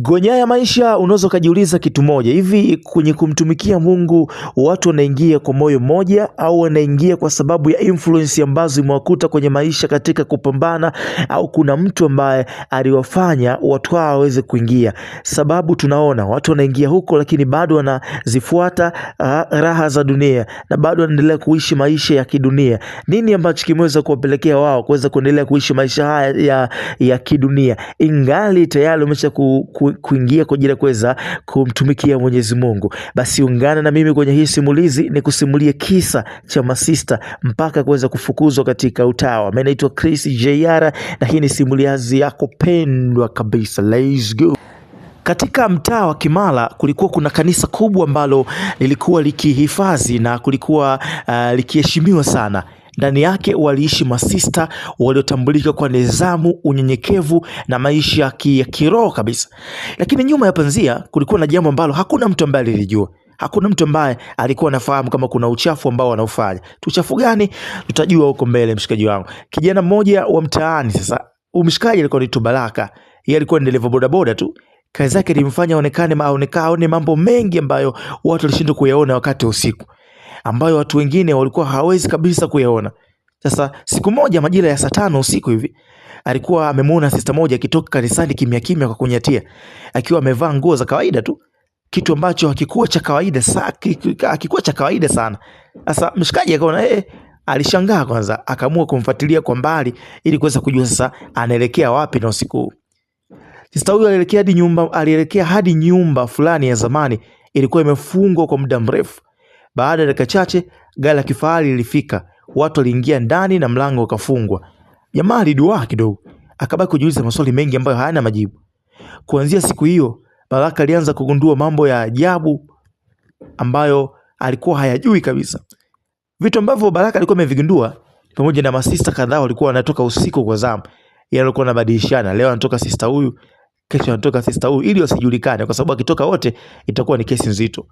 Kwenye haya maisha unaweza ukajiuliza kitu moja hivi, kwenye kumtumikia Mungu watu wanaingia kwa moyo mmoja au wanaingia kwa sababu ya influence ambazo imewakuta kwenye maisha katika kupambana, au kuna mtu ambaye aliwafanya watu hawa waweze kuingia? Sababu tunaona watu wanaingia huko, lakini bado wanazifuata raha za dunia na bado wanaendelea kuishi maisha ya kidunia. Nini ambacho kimeweza kuwapelekea wao kuweza kuendelea kuishi maisha haya ya kidunia ingali tayari wamesha kuingia kwa ajili ya kuweza kumtumikia Mwenyezi Mungu? Basi ungana na mimi kwenye hii simulizi ni kusimulie kisa cha masista mpaka kuweza kufukuzwa katika utawa. Mimi naitwa Chris JR na hii ni simulizi yako pendwa kabisa. Let's go. Katika mtaa wa Kimara kulikuwa kuna kanisa kubwa ambalo lilikuwa likihifadhi na kulikuwa likiheshimiwa sana. Ndani yake waliishi masista waliotambulika kwa nidhamu, unyenyekevu na maisha ya kiroho kabisa. Lakini nyuma ya panzia kulikuwa na jambo ambalo hakuna mtu ambaye alilijua. Hakuna mtu ambaye alikuwa anafahamu kama kuna uchafu ambao wanaofanya. Uchafu gani? Tutajua huko mbele, mshikaji wangu. Kijana mmoja wa mtaani sasa, umshikaji alikuwa anaitwa Baraka. Yeye alikuwa ni dereva bodaboda tu. Kazi yake ilimfanya aonekane aone mambo mengi ambayo watu walishindwa kuyaona wakati wa usiku, ambayo watu wengine walikuwa hawawezi kabisa kuyaona. Sasa siku moja majira ya saa 5 usiku hivi alikuwa amemuona sister moja akitoka kanisani kimya kimya kwa kunyatia, akiwa amevaa nguo za kawaida tu, kitu ambacho hakikuwa cha kawaida hakikuwa cha kawaida sana. Sasa mshikaji akaona alishangaa kwanza, akaamua kumfuatilia kwa mbali ili kuweza kujua sasa anaelekea wapi na usiku huu. Sister huyu alielekea hadi nyumba fulani ya zamani ilikuwa imefungwa kwa muda mrefu. Baada ya dakika chache gari la kifahari lilifika. Watu waliingia ndani na mlango ukafungwa. Jamaa aliduaa kidogo, akabaki kujiuliza maswali mengi ambayo hayana majibu. Kuanzia siku hiyo, Baraka alianza kugundua mambo ya ajabu ambayo alikuwa hayajui kabisa. Vitu ambavyo Baraka alikuwa amevigundua pamoja na masista kadhaa walikuwa wanatoka usiku kwa zamu. Yeye alikuwa anabadilishana, leo anatoka sister huyu, kesho anatoka sister huyu ili wasijulikane, kwa sababu akitoka wote itakuwa ni kesi nzito.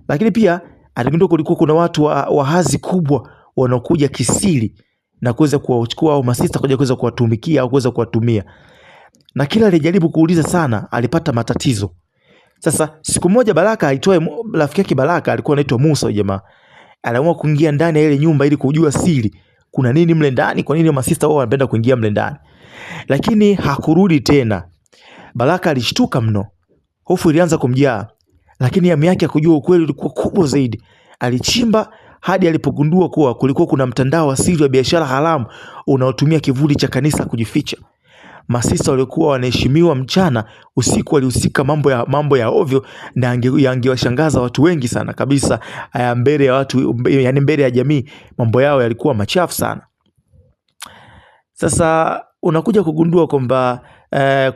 Lakini pia aligundua kulikuwa kuna watu wa hadhi kubwa wanaokuja kisiri na kuweza kuwachukua au masista kuja kuweza kuwatumikia au kuweza kuwatumia. Na kila alijaribu kuuliza sana alipata matatizo. Sasa siku moja Baraka aitoe rafiki yake Baraka alikuwa anaitwa Musa jamaa. Aliamua kuingia ndani ya ile nyumba ili kujua siri. Kuna nini mle ndani? Kwa nini masista wao wanapenda kuingia mle ndani? Lakini hakurudi tena. Baraka alishtuka mno. Hofu ilianza kumjaa. Lakini hamu yake ya kujua ukweli ulikuwa kubwa zaidi. Alichimba hadi alipogundua kuwa kulikuwa kuna mtandao wa siri wa biashara haramu unaotumia kivuli cha kanisa kujificha. Masista waliokuwa wanaheshimiwa mchana, usiku walihusika mambo ya ovyo na yangewashangaza watu wengi sana kabisa. Mbele ya watu, yani mbele ya jamii, mambo yao yalikuwa machafu sana. Sasa unakuja kugundua kwamba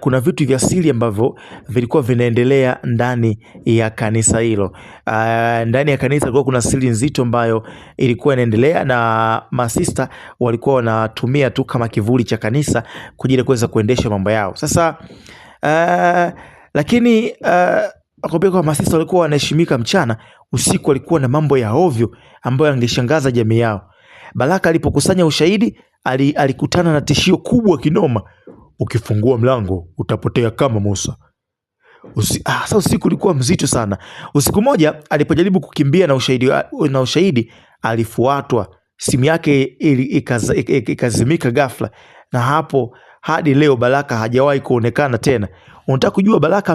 kuna vitu vya siri ambavyo vilikuwa vinaendelea ndani ya kanisa hilo. Ndani ya kanisa kulikuwa kuna siri nzito ambayo ilikuwa inaendelea na masista walikuwa wanatumia tu kama kivuli cha kanisa kwa ajili ya kuweza kuendesha mambo yao. Sasa lakini akwambia kwa masista walikuwa wanaheshimika mchana, usiku walikuwa na mambo ya ovyo ambayo yangeshangaza jamii yao. Baraka alipokusanya ushahidi alikutana na tishio kubwa kinoma. Ukifungua mlango utapotea kama Musa. Sasa usiku ulikuwa mzito sana. Usiku moja alipojaribu kukimbia na ushahidi alifuatwa. Simu yake ikazimika ghafla, na hapo hadi leo Baraka hajawahi kuonekana tena. Unataka kujua Baraka